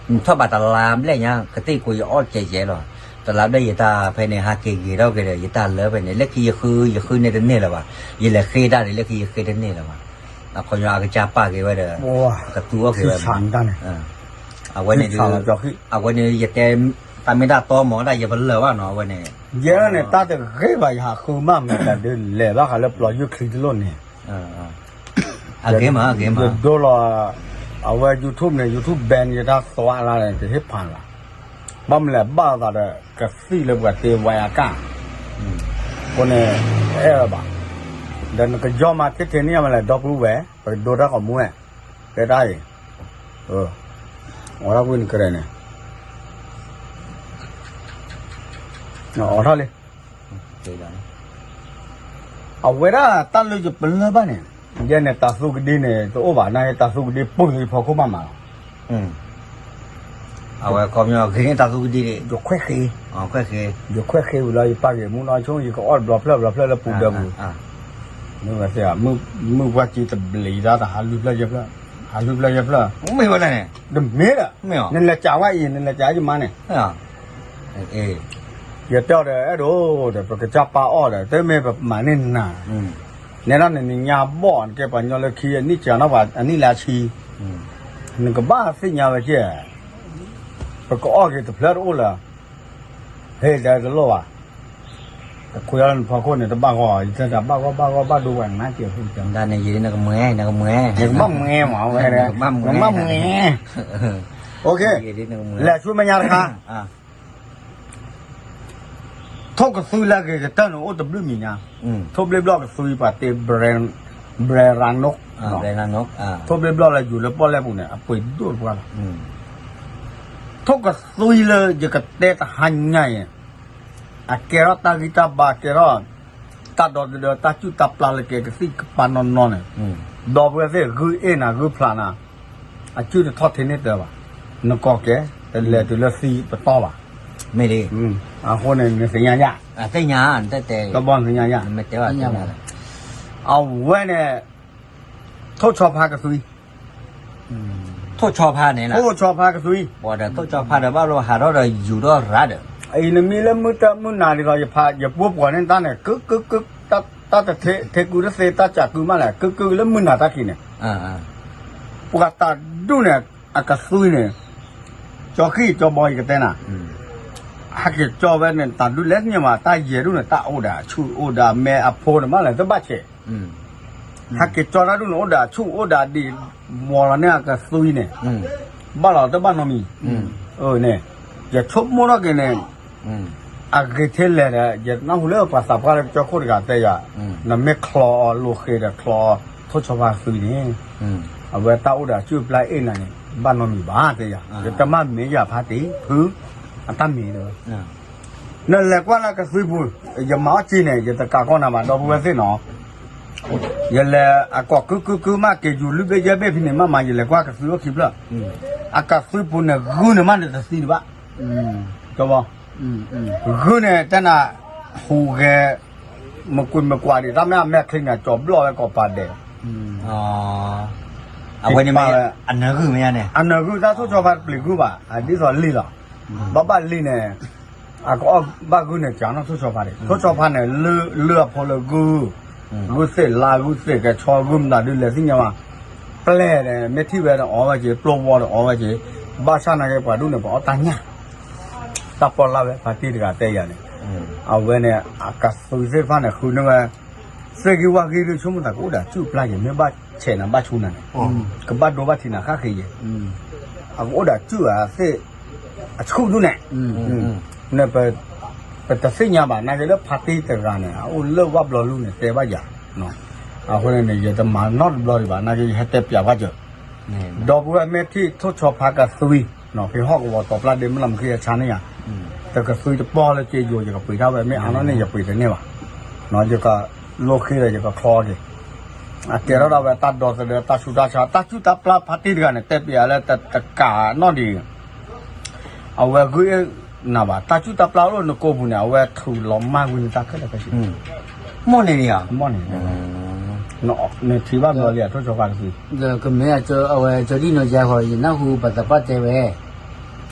ထီၣ်ဘးတလါဘျဲၣ်ညါ ကသံၣ်ကိးယအီၣ်ကဲးကဲးလီၤ. တလါဘျဲၣ်ယတၢ်ဖဲန့ၣ် ဟးက့ၤဂ့ၤထီၣ်က့ၤဒီး ယတၢ်လၢဖဲန့ၣ် လၢခံယဃု ယဃုန့ၢ်တန့ၢ်လၢၤဘၣ်. ယလဲၤဃ့တၢ်န့ၣ် လၢခံယဃ့တန့ၢ်လၢၤဘၣ်. အခီပညီအကစၢ်ပာ်က့ၤဝဲဒီး ကသူအီၣ်က့ၤဝဲ အဝဲန့ၣ်ဒုး အဝဲန့ၣ် ယတဲ တၢ်မ့ၢ်တၢ်တီမး ဒၣ်ယပလၢၢ်ဘၣ်နီၤ အဝဲန့ၣ် ယဲန့ၣ် တၢ်တဂ့ၤဘၣ် ယဟးဃုမး မ့ၢ်တၢ်ဒုးလဲၤဘၣ်ဃးလၢပျီယုၢ်ချံတလိၣ်န့ၣ် အဂ့ၤမး အဂ့ၤမး ယဒိလီၤ အဝဲ YouTube န့ၣ် YouTube ban ယတၢ်သွါလၢ်န့ၣ် တဟ့ၣ်ဖးလၢၤ ဘၣ်မနုၤလဲၣ် ဘၣ်သးဒီး ကသံၣ်လၢပှၤတ့ဝါယၤကၢ် အဃိန့ၣ် အဲၣ်ဝဲဘၣ် ဒီးနကယီမး ထဲထဲန့ၣ်မးလဲၣ် ဒီပုၢ်ဝဲၢ် ပကဒိတၢ်ဂီၤမူဝဲ တဲတၢ်အံၤ အိးထီၣ်ကွံာ်နကရဲၣ်န့ၣ် အိးထီၣ်လံ အဝဲဒၣ်တၢ်လၢယပလၢၢ်ဘၣ်န့ၣ် ယဲန့ၣ် တၢ်သူကဒ့န့ၣ် တအိၣ်ဘၣ် နာ်က့ တၢ်သူကဒ့ပူၤလၢယဖီခိၣ်မးမးလီၤ အဝဲခီပညီဂ့ၤန့ၢ်တၢ်သူကဒ့န့ၣ် ယခွဲးဃ့ ယခွဲးဃ့ဝံၤလီၤ ယပာ်က့ၤမူနီၢ်ဆိ ယကအီၣ်တဘျီဖျၢၣ်ဘျီဖျၢၣ်လၢပူၤဒၢပူၤ မ့ၢ်ဝဲသ့ၣ် မုၢ်ပှၢ်စ့တဘျံးတၢ် တဟးလွံၢ်ဖျၢၣ်ယဲၢ်ဖျၢၣ် ဟးလွံၢ်ဖျၢၣ်ယဲၢ်ဖျၢၣ် မ့ၢ်ဝဲလဲၣ်န့ၣ် တမ့ၢ်ဒီး နလဲၤကးဝဲအံၤ နလဲၤကးယမါန့ၣ် ယတဲအီၤဒီး အဲၣ်ဒိးဒီး ပကစၢ်ပာ်အီၣ်ဒီး တမ့ၢ်ပမၤန့ၢ်နၤ နဲဒၣ်န့ၣ် နညါဘီၣ် နကဲပှၤကညီလၢခံ အနံၣ်စှၤနီၣ်ပှၤ အနံၣ်လၢအဆံ နကဘၣ်သ့ၣ်ညါဝဲကဲ ပကအီၣ်က့ၤတဖျၢၣ်တအိၣ်လၢ ဟဲတဲတလိၣ်ဘၣ် တခွဲးအီၣ်လၢနဖီခိၣ်န့ၣ် တဘၣ်ဂီၢ် ယတဲတၢ်ဘၣ်ဂီၢ်ဘၣ်ဂီၢ်ဘၣ်ဒိဝဲနါကဲးဖိ နကမၤ နကဘၣ်မၤမးဝဲ နကဘၣ်မၤ လဲၤဆူမဲာ်ညါတခါ အ ထိၣ်ကသွံလၢအဂ့ၤကတၢၢ်န့ၣ် အိၣ်တဘျုးမံၤညါ, ထိၣ်ဘျ့ဘျီၣ်ကသွံ ပှၤတဲ brand ရၤနိး, ထိၣ်ဘျ့ဘျီၣ်လၢယူၤလၢပီၣ်လဲၣ်ပူၤန့ၣ် အပှ့ၤဒိၣ်တပှၢ်လီၤ. ထိၣ်ကသွံလၢယကတဲတဟါညါအံၤ အကဲထီၣ်တၢ်ဂံၢ်တၢ်ဘါ ကဲထီၣ် တၢ်ဒီသဒၢ တၢ်စုၣ်တၢ်ပျၢ်လၢကဲကသံၣ်ကပၤနီၢ်နီၢ်န့ၣ်, ဒီပုၢ်ဝဲၢ်သ့ၣ် ဂုၢ်အ့ၣ်နၤဂုၢ်ဖျးနၤ, အစုၣ်တထီၣ်ထဲန့ၣ်တၢ်ဘၣ်, နကိးကဲ, တလဲၤတုၤလၢသံပတီၢ်ဘၣ်, မ့ၢ်လံ, အဃိန့ၣ် နသ့ၣ်ညါယၤ, သ့ၣ်ညါ, တဘီနသ့ၣ်ညါယၤ, အဝဲန့ၣ် ထိၣ်ဆီဖါကသွံ ထိၣ်ဆီဖါန့ၣ်လီၤ, ထိၣ်ဆီဖါကသွံ, ပှၤဒီးထိၣ်ဆီဖါဒီးဘၣ်လီၤဟးထီၣ်ဒီးယူၤထီၣ်ရၤဒီး, အံၤနမ့ၢ်လၢမုၢ်တၢ်မုၢ်နၤဒ်သိး ယဖးယပှိၢ်ပှီၤန့ၣ်တၢ်န့ၣ် ကုကုကု, တၢ်တထဲ ထဲကူတသ့ တၢ်စးကူမးလဲၣ် ကုကုလၢမုၢ်နၤတၢ်ခံးန့ၣ်, ပှၤတၢ်ဒူၣ်န့ၣ် အကသွံန့ၣ်, ကၠီဃံၣ်ကၠီဘီယကတဲနၤ, ဟဲက့ၤကၠီဝဲန့ၣ် တၢ်ဒူၣ်လဲၣ်န့ၣ်မး တၢ်ယဲၢ်ဒူၣ်န့ၣ် တၢ်အိၣ်ဒီးအဆူၣ်အိၣ်ဒီးအမဲအဖိန့ၣ်မးလဲၣ် တဘၣ်ဆဲး ဟဲက့ၤကၠီတၢ်ဒူၣ်န့ၣ် အိၣ်ဒီးအဆူၣ်အိၣ်ဒီးအဒံး မီၤလီၤန့ၢ်အကသွံန့ၣ်, ဘၣ်လီၤတဘၣ်နီတမံၤ, န့ၣ်, ယဆိကမိၣ်ထီၣ်က့ၤန့ၣ်, အဂ့ၤထဲလဲၣ်ဒီး ယနၢ်ဟူလၢပှၤသးပှၢ်လၢကၠီခိၣ်တဂၤတဲယၤ, နမ့ၢ်ချီအီၤလိာ်ဃ့ဒီးချီအီၤ ထိၣ်ဆီဖါကသွံန့ၣ်, အဝဲတၢ်အိၣ်ဒီးအစုၣ်အပျၢ်အ့ၣ်နၤန့ၣ် ဘၣ်နီတမံၤဘၣ်တဲယၤ, ယတမၢ်မ့ၢ်ယၤဖါတံၢ် ဖု, အတၢ်မ့ၢ်တဲဝဲ နလဲၤကွၢ်လၢကသွံပူၤ, ယမၤအီၣ်က့ၤန့ၣ် ယတကးကီနၤဘၣ် ဒီပုၢ်ဝဲၢ်သ့ၣ်နီၤ, ယလဲၤအကိာ်ကုကုကုမး က့ၤယူၤလွံၢ်ဘ့ၣ်ယဲၢ်ဘ့ၣ်ဖဲန့ၣ် မ့ၢ်မၤ ယလဲၤကွၢ်ကသွံအိၣ်ခံဖျၢၣ်, အကသွံပူၤန့ၣ် ဂုၢ်န့ၣ်မးန့ၣ်တသံတဘၣ်, ကၠီဘီ, ဂုၢ်န့ၣ် တဲနၤ, ဟူးဂဲၤ, မကွံာ်မကွၢ်ဒံး တၢ်မ့ၢ်အမဲာ်ချံန့ၣ် ကၠီဘျီၣ်ဝဲကိးပၤဒဲး, အဝဲန့ၣ်မ့ၢ်, အနၢၤဂုၢ်မ့ၢ်ဧါန့ၣ်, အနၢၤဂုၢ် တၢ်ထိၣ်ဆီဖါတပျံၤဂုၢ်ဘၣ် ဒ်သိးလံာ်လီၤ, ဘၣ်ဘၣ်လံာ်န့ၣ်, အကအီၣ်ဘၣ်ဂုၢ်န့ၣ် ကၠီနီၣ်ထိၣ်ဆီဖါန့ၣ် ထိၣ်ဆီဖါန့ၣ် လၢအဖိလၢဂုၢ်, ဂုၢ်သ့ၣ်လါ ဂုၢ်သ့ၣ်ကဲဆီ ဂုၢ်မတၤဒုလဲၤသ့ၣ်ညါဘၣ်, ပျဲၢ်န့ၣ် မ့ၢ်ထံၣ်ဝဲဒီးအီဝဲက့ၤ ပျိဝီဒီးအီဝဲက့ၤ, ဘၣ်ဆၣ်နာ်က့ ပှၤဒူၣ်န့ၣ် ပှၤအီၣ်တၢ်ညၣ်, တၢ်ပီၣ်လၢ်ဝဲ ဖါတံၢ်တဂၤတဲယၤန့ၣ်, အဝဲန့ၣ် အကသွံသ့ၣ်တဖၣ်န့ၣ် ဃုန့ၢ်ဝဲ သ့ၣ်ဂံၢ်ဝၣ်ဂံၢ်ဒုး ဆိကမိၣ်သးကအိၣ်ဒီးအစုၣ်အပျၢ်ယဲၢ် မ့ၢ်ဘၣ်ဆဲးနၤဘၣ်ဆူနၤန့ၣ်, ကဘၣ်ဒိဘၣ်ထံးနၤဃၣ်ဃ့ယဲၢ်, အကအိၣ်ဒီးအစုၣ်အသ့ၣ်, အဆူၣ်ဒူၣ်န့ၣ်, န့ၣ်, ပတသ့ၣ်ညါဘၣ် နာ်က့လၢဖါတံၢ်တဂၤန့ၣ် အအိၣ်လၢဝၣ်ဘျီလူန့ၣ် တဲဘၣ်ယၤ, အဃိန့ၣ်န့ၣ် ယတမၤနီတဘျီဒံးဘၣ် နာ်က့ယဟဲတဲပျးဘၣ်စၢၤ, ဒီပုၢ်ဝဲၢ်မ့ၢ်ထံၣ်ထိၣ်ဆီဖါကသွံ, ဖဲဟီၣ်ကဝီၤတီၤပျၢ်ဒ့မုၢ်လၢ်မုၢ်ခံအဆါန့ၣ်ယၤ, တကသွံတပီၢ်လၢက့ယိာ် ယကပှ့ၤထီၣ်ဝဲ မ့ၢ်အါနီၢ်န့ၣ် ယပှ့ၤတန့ၢ်ဘၣ်, ယကလိၣ်ဃ့ဒီး ယကချီက့ၤ, အကဲထီၣ်ဒၣ်ဝဲတၢ်ဒီသဒၢ တၢ်ဆူးတၢ်ဆါ တၢ်စုၣ်တၢ်ပျၢ်ဖါတံၢ်တဂၤန့ၣ် တဲပျးလၢတကးနီၢ်ဒံး အဝဲဂုၢ်အ့ၣ်နၤဘၣ် တၢ်စုၣ်တၢ်ပျၢ်အိၣ်လၢနကိာ်ပူၤန့ၣ် အဝဲထုးလီၤမၢ်ဝံၤနတၢ်ခဲလၢာ်ခဲဆ့, မိၢ်န့ၣ်ဧါ, မိၢ်န့ၣ်, နထံၣ်ဘၣ်ဘျီလံ အထိၣ်ဆီဖါကသွံ, ဒီးကမ့ၢ်အဝဲကၠီဒံၣ်နီၢ်ယါဃီ ယနၢ်ဟူပှၤသးပှၢ်တဲဝဲ,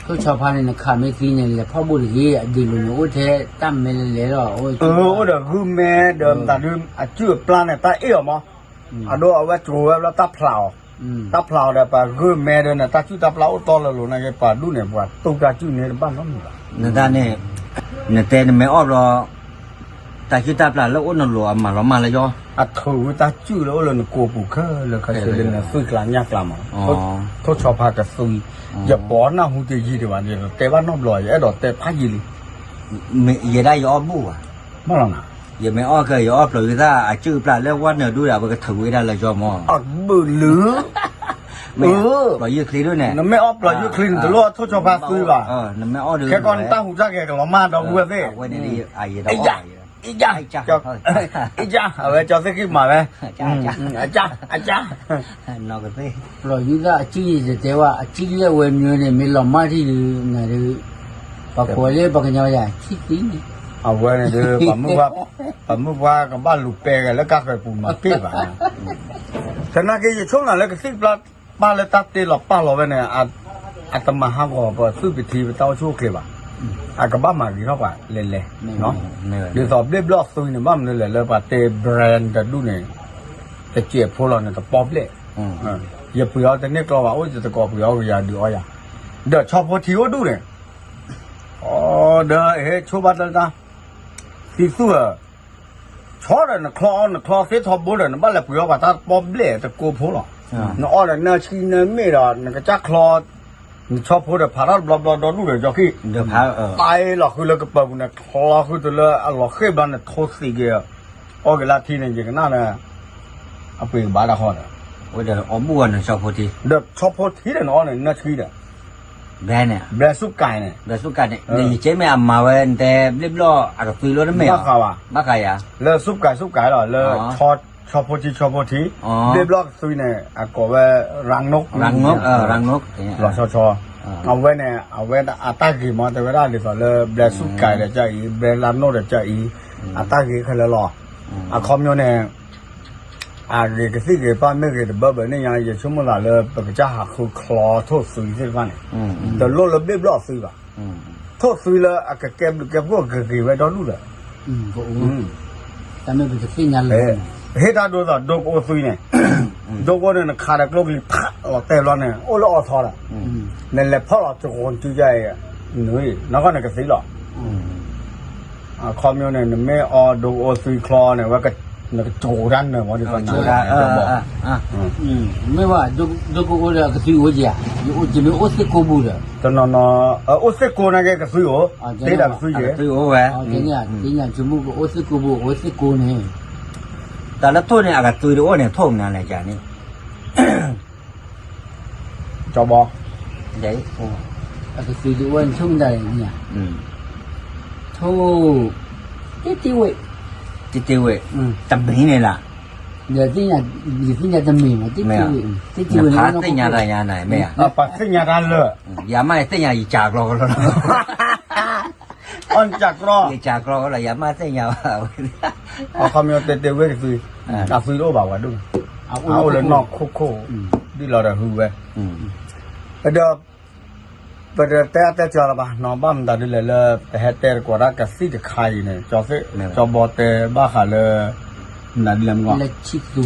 ထိၣ်ဆီဖါန့ၣ် နခးမ့ၢ်သံန့ၣ် လဲၤဖီၣ်ဘိၣ်တဂ့ၤ အဒ့လိၤန့ၣ် အိၣ်ထဲတၢ်မဲလဲၤလဲၤလီၤ, အိၣ်ဒီးဂုၢ်မဲဒီးမတၤဒု အစုၣ်အပျၢ်န့ၣ် တၢ်အ့ၣ်အီၤမး, အဒိအဝဲကၠိဝဲဘျီတၢ်ဖျးအီၤ, တၢ်ဖျးအီၤဒီးပှၤဂုၢ်မဲဒီးန့ၣ် တၢ်စုၣ်တၢ်ပျၢ်အိၣ်တီလၢလိၤနာ်က့ ပှၤဒူၣ်န့ၣ် ပှၤတူၢ်တၢ်စုၣ်န့ၣ်တဘၣ်နီတမံၤဘၣ်, နတၢ်န့ၣ်, နတဲနမ့ၢ်အီၣ်ဘျီ တၢ်စုၣ်တၢ်ပျၢ်လၢအိၣ်နလိၤအမၤလီၤမၢ်လၢယီၤ, အထုးဝံၤတၢ်စုၣ်လၢအိၣ်လၢနကိာ်ပူၤခဲလၢာ်ခဲဆ့လၢနသွံၣ်ကျါညၣ်ကျါမး, ထိၣ်ဆီဖါကသွံ, ယပိာ်နၢ်ဟူတယံာ်ဒံးဘၣ် ယတတဲဘၣ်နီတဘျီ ယအဲၣ်ဒိးတဲဖးယံာ်လံ, ယဲဒၣ်ယအီၣ်ဘူၣ်ဘၣ်, မ့ၢ်လီၤနၤ, ယမ့ၢ်အီၣ်က့ၤ ယအီၣ်ပျီၤဝံသၣ်အစုၣ်အပျၢ်လၢဝၣ်နၢၤဒူဒီး အဝဲကထုးဝံဒၣ်လၢယီၤမး, အဘုၣ်လုာ် မ့ၢ်ပျီၤယုၢ်ချံဒိၣ်န့ၣ်, နမ့ၢ်အီၣ်ပျီၤယုၢ်ချံန့ၣ် တလိၣ်အထိၣ်ဆီဖါသွံဘၣ်, နမ့ၢ်အီၣ်ဒုး ခဲကီၢ်နတၢ်ဟူးတၢ်ဂဲၤကလီၤမၢ်ဒီပုၢ်ဝဲၢ်သ့ၣ်, အဝဲန့ၣ်, အံၤ, အံၤ, အဝဲကၠီသ့ၣ်ဃံမၤဝဲ, အကၢ်, အကၢ်, ပျီၤယုၢ်သၣ်အစုၣ်ယံၤတတဲဝဲ အစုၣ်ယဲၢ်ဝဲမ့ၢ်န့ၣ် မ့ၢ်လီၤမၢ်ထံၣ်ဒုးနၤဒုး, ပှၤကိးလၢပှၤကညီယၤ ဆံၣ်သံန့ၣ်, အဝဲန့ၣ်ဒုး ပှၤမုၢ်ပှၢ်ကဘၣ်လူၤပဲဂဲၤလၢကါဃဲၤပူၤမၤပ့ၢ်ဘၣ်, သနာ်က့ယဆိကမိၣ်လၢကသံၣ်ပျၢ်ပၢ်လၢတၢ်တ့လီၤပၢ်လီၤဝဲန့ၣ်, အတမၤဟးဂီၤပသွံၣ်ပထံပတၢ်အိၣ်ဆူၣ်အိၣ်ချ့ဘၣ်, အကဘၣ်မၤဂ့ၤထီၣ်ပှၤလဲၤလဲၤ, ဒ်သိးဘျ့ၣ်ဘျီၣ်သွံန့ၣ် ဘၣ်မနုၤလဲၣ်လၢပှၤတ့ brand တဒူၣ်န့ၣ်, တစဲးဖိလီၤန့ၣ် တပီၣ်ဘျဲၣ်, ယပှ့ၤအီၤတန့ၢ်ကျီဘၣ် အိၣ်ယတကိးပှ့ၤအီၤကယၤဒုးအီယၤ, ဒီးဆီဖိထံအိၣ်ဒူၣ်န့ၣ်, အဒီးဟဲဆိဘၣ်တၢ်, သံသူၣ်ဧၢ, ဆီဒီးနချီအီၤ နချီသ့ထီဘိဒီး နဘၣ်လဲၤပှ့ၤအီၤပှၤတၢ်တပီၣ်ဘျဲၣ်တကိးဖိလီၤ, နအီၣ်ဒီးနၢဆံနၢမ့ၣ်ဒီး နကစၢ်ချီ နဆီဖိဒီးဖးထီၣ်တဘျီဘျီဒီဒူၣ်ဒီးကၠီခံ, တအလီၤဃုလၢကပၤပူၤန့ၣ် ချီဃုတုၤလၢအလီၤဃ့ၢ်ဘျီန့ၣ် ထိသံးက့ၤ, အီၣ်က့ၤလၢထံန့ၣ် ယကနၣ်လၢ အပှ့ၤကဘၣ်တၢ်ဃီဒီး, အီၣ်ဘူၣ်အီၤန့ၣ်ဆီဖိထံ, ဒီးဆီဖိထံဒီးနအီၣ်န့ၣ် နၢထံဒီး, ဘျဲန့ၣ်, ဘျဲစူၣ်ကဲန့ၣ်, ဘျဲစူၣ်ကဲန့ၣ် ယကဲမ့ၢ်အမၤဝဲ နတဲဘျ့ဘျီၣ်အကသွံလီၤတမ့ၢ်, ဘၣ်ဃးယၤ, လၢစူၣ်ကဲစူၣ်ကဲလီၤ လၢ ဆီဖိထံဆီဖိထံ, ဘျ့ဘျီၣ်ကသွံန့ၣ် အကိးဝဲ ရၤနိး, လီၤဆီဆီ, အဝဲန့ၣ် အဝဲအတၢ်ဂ့ၤမ့ၢ်တဲဝဲဒၣ်ဒ်သိးလၢ ဘျဲစူၣ်ကဲဒီးကအံၤ ဘျဲလါနိးဒီးကအံၤ, အတၢ်ဂ့ၤခဲလၢာ်လီၤ, အခီပညီန့ၣ် အဂ့ၤကသံၣ်ဂ့ၤပၢ်မ့ၢ်ဂ့ၤတဘၢဘၢန့ၣ်ညါ ယဆိကမိၣ်သးလၢပကစၢ်ဟးဃုချီထိၣ်သွံသ့ၣ်တဖၣ်န့ၣ်, တလိၣ်လၢဘျ့ဘျီၣ်သွံဘၣ်, ထိၣ်သွံလၢအကကဲဘျုးကဲဖှိၣ်ဂ့ၤဂ့ၤဝဲဒီဒူၣ်ဒီး, ပဟ့ၣ်တၢ်ဒိသိးဒိကအိသွံန့ၣ်, ဒိကအိန့ၣ် နခးဒီးကျိချံဖးလီၤတဲာ်ဘျီန့ၣ် အိၣ်လၢအီၤထီဒီး, နလဲၤဖီၣ်လီၤတဂီၤတုၤယါအံၤ, နွံနီၢ်ကီၢ်န့ၣ်ကသံလီၤ အခီပညီန့ၣ် နမ့ၢ်အီဒိကအိသွံချီန့ၣ် ဝဲ နကကၠိတၢ်နၢၤမ့ၢ်ဒ်သိး, မ့ၢ်ဝဲ ဒိကအိဒီးကသွံအိၣ်က့ၤဧါ, ယမ့ၢ်အိၣ်သ့ၣ်ကိးပူၤဒီး, တနီၤနီၤ, အိၣ်သ့ၣ်ကိးန့ၣ်က့ၤကသွံအိၣ်, သ့ဒၣ်ကသွံက့ၤ, သ့ၣ်ညါဆိကမိၣ်ကအိၣ်သ့ၣ်ကိးပူၤ အိၣ်သ့ၣ်ကိးန့ၣ်, တၢ်လၢထိၣ်န့ၣ် အကသွံတအိၣ်န့ၣ် ထိၣ်မနုၤလဲၣ်ကန့ၣ် ကၠီဘီ, အကသွံတအိၣ်န့ၣ် ထိၣ်မတၤလဲၣ်, ထိၣ်, တ့တ့ဝ့ၢ်, တ့တ့ဝ့ၢ်, တမံၤန့ၣ်လၢ, ယသ့ၣ်ညါတမံၤမး, တ့တ့ဝ့ၢ်, တ့တ့ဝ့ၢ်န့ၣ် နဖးသ့ၣ်ညါတၢ်ယါန့ၣ်မ့ၢ်ဧါ, ပှၤသ့ၣ်ညါတၢ်လၢာ်, ယၤမးယသ့ၣ်ညါယကးကျီကလီလီၤ အီၣ်နကးကျီ, ယကးကျီကလီ ယၤမးသ့ၣ်ညါဘၣ်ဝဲ, အခီပညီတဲတဲဝဲတသွံ, အသွံတအိၣ်ဘၣ်ဝဲဒၣ်, အအိၣ်လၢနီၢ်ခိၣ်ခိၣ်, ဒ်လီၤဒီးဟုဝဲ, ဒီး, ပတတဲအတဲကၢၤလၢၤဘၣ်နီၤ ဘၣ်မတၤဒ်လဲၣ်လၢ ပဟဲတဲတကိးတၢ်ကသံၣ်တခါအံၤန့ၣ်, ကၠီဘီတဲဘၣ်ဃးလၢ, မနုၤဒ်လဲၣ်မ့ၢ်, လၢဆံၣ်သူ,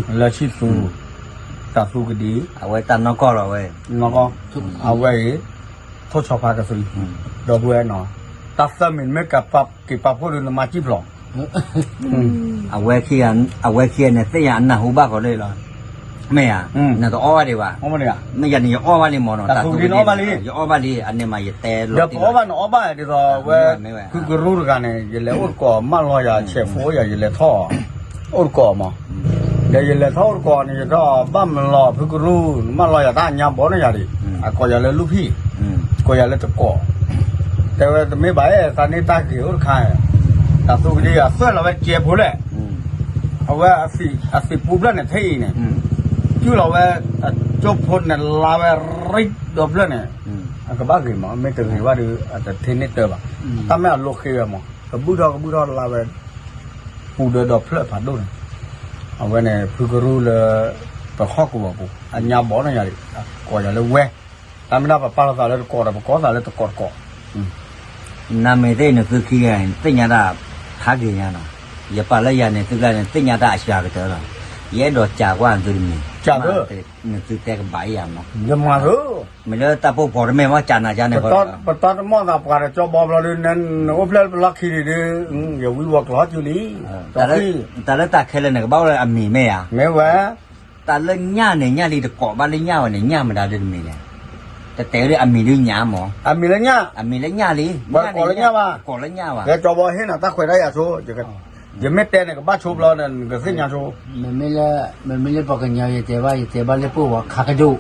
တၢ်သူကဒံ, အဝဲတၢ်နီၢ်ကီၢ်လီၤဝဲ, နီၢ်ကီၢ်, အဝဲအံၤ, ထိၣ်ဆီဖါကသွံ, ဒီပုၢ်ဝဲၢ်နီၤ, တၢ်သၢမံၤမ့ၢ်ကပာ်က့ၤပာ်ဖှိၣ်ဒီးနမၤစံၣ်ဖျိး အဝဲခံဂၤန့ၣ် သ့ၣ်ညါအနၢ်ဟူဘၣ်ဃီလၢလီၤ, မ့ၢ်ဧါ, နတအီၣ်ဘၣ်ဒံးဘၣ်, မ့ၢ်ယၤန့ၣ် ယအီၣ်ဘၣ်လံမ့ၢ်နီၤ, ယအီၣ်ဘၣ်လံ, အန့ၣ်မးယတဲလီၤ, ဒီးပအီၣ်ဘၣ်န့ၣ်အီၣ်ဘၣ်ဒ်သိးဝဲ, ဖုကရူတဂၤန့ၣ် ယလဲၤအိၣ်တကိးမၢလီၤယၤဆဲးဖိယၤ ယလဲၤထီၣ်, အိၣ်တကိးမး, ဒီးယလဲၤထီၣ်အိၣ်တကိးန့ၣ် ယထီၣ်ဘၣ်မၢလီၤ ဖုကရူ, နမၢလီၤယၤတၢ်အညါဘီန့ၣ်ယၤဒံး, အကိးယၤလၢလူဖံၣ်, ကိးယၤလၢတကိး တဲဝဲတမ့ၢ်ဘၣ်အဲၣ် သးန့ၢ်တၢ်ဂ့ၤအိၣ်တခါ, တၢ်သူကဒံအသွဲၣ်လီၤဝဲကဲဖိလဲၣ်, အဝဲ, အသံးပူဖျၢၣ်န့ၣ်ထဲအံၤန့ၣ်, ကၠူၣ်လီၤဝဲ, ကၠိဖိန့ၣ်လါဝဲရံဒီဖျၢၣ်န့ၣ်, အကဘၣ်ဂ့ၤမး မ့ၢ်တဂ့ၤဘၣ်ဒီး အတထ့န့ၢ်တၢ်ဘၣ်, တၢ်မ့ၢ်အလိဃ့ဝဲမး ကဘူၣ်ထီၣ်ကဘူၣ်ထီၣ်လါဝဲ, ပူဒီဒီဖျၢၣ်ဖးဒိၣ်န့ၣ်, အဝဲန့ၣ် ဖုကရူလၢ, ပဟီၣ်ကဝီၤပူၤ အညါဘီန့ၣ်ယၤဒံး, ကိးယၤလၢဝဲ တၢ်မ့ၢ်ဒၣ်ပပာ်လီၤသးလၢတကိးဒီး ပကိးသးလၢတကိးတကိး, နမ့ၢ်သ့ၣ်နသုခံဂၤန့ၣ် သ့ၣ်ညါတၢ်ဖးဂ့ၤညါနီၤ, ယပာ်လၢယၤန့ၣ် သုကျါန့ၣ် သ့ၣ်ညါတၢ်အစှၤကတၢၢ်လီၤ, ယအဲၣ်ဒိးစံးကွၢ်သုတမံၤ, နသုတဲကဘၣ်ယၤမး, မ့ၢ်လၢတၢ်ပိာ်ဖီတမ့ၢ်ဘၣ်ကနၤကန့ၣ်, ပတၢ်တမီၢ်သးပှၤဒီးကၠီဘီဘျီဒီး နအိၣ်ဖျဲၣ်လၢပလီၢ်ခံန့ၣ်ဒီး, ယဝံဝီၤကျိာ်ဟီၣ်ကၠူလံ, တၢ်လၢတၢ်ခဲလၢာ်န့ၣ် ကဘၣ်အိၣ်လၢအမံၤမ့ၢ်ဧါ, မ့ၢ်ဝဲ တၢ်လၢညၣ်န့ၣ် ညၣ်လံတကိးဘၣ်လၢညၣ်ဝဲန့ၣ် ညၣ်မတၤဒ်တမံၤလဲၣ်, တတဲဒ်အမံၤဒ်ညၣ်မး, အမံၤလၢညၣ်, အမံၤလၢညၣ်လံ, ပှၤကိးလၢညၣ်ဘၣ်, ကိးလၢညၣ်ဘၣ်, ကၠီဘီဟ့ၣ်နၤတၢ်ခွဲးတၢ်ယာ်ဆိ, ယမ့ၢ်တဲန့ၣ် ကဘၣ်ဆိဘျီန့ၣ် နကသ့ၣ်ညါဆိ, မ့မ့ၢ်လၢပှၤကညီယတဲဘၣ် ယတဲဘၣ်လၢပှိၢ်ဝဲခးကဒိၣ်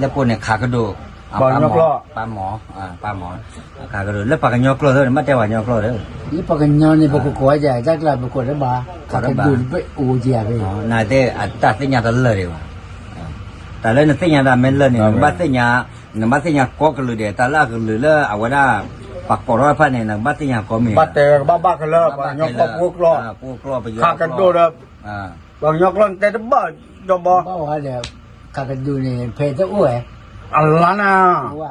လၢပှိၢ်န့ၣ်ခးကဒိၣ်, ပှၤကညီကျိာ်, ပၢ်မီၢ်, ပၢ်မီၢ်, ခးကဒိၣ် လၢပှၤကညီကျိာ်သ့ၣ်န့ၣ် ဘၣ်တဲပှၤကညီကျိာ်ဒီး, လၢပှၤကညီန့ၣ် ပကကိးဝဲဒ်တၢ်ကျါ ပကိးတဘၣ်, ခးကဒိၣ်တဘ့ၣ်အိၣ်က့ၤဧါ, နတဲအတၢ်သ့ၣ်ညါတလၢာ်ဒံးဘၣ်, တၢ်လၢနသ့ၣ်ညါတၢ်မ့ၢ်လၢာ်န့ၣ် နကဘၣ်သ့ၣ်ညါ, နဘၣ်သ့ၣ်ညါကိးကလုာ်ဒဲး တၢ်လၢအကလုာ်လၢအဝဲဒၣ်, ပှၤကိးထီၣ်တဖၣ်န့ၣ် နကဘၣ်သ့ၣ်ညါကိးမ့ၢ်, ဘၣ်တဲဝဲကဘၣ်ဘၣ်ခဲလၢာ် ပှၤကညီကျိာ်ပှိၢ်ကျိာ်, ခးကဒိၣ်ဒီး, ပှၤကညီကျိာ်န့ၣ်တဲတဘၣ်, ကၠီဘီ, ခးကဒိၣ်န့ၣ် ဖဲတအိၣ်ဝဲ, အလါနၤ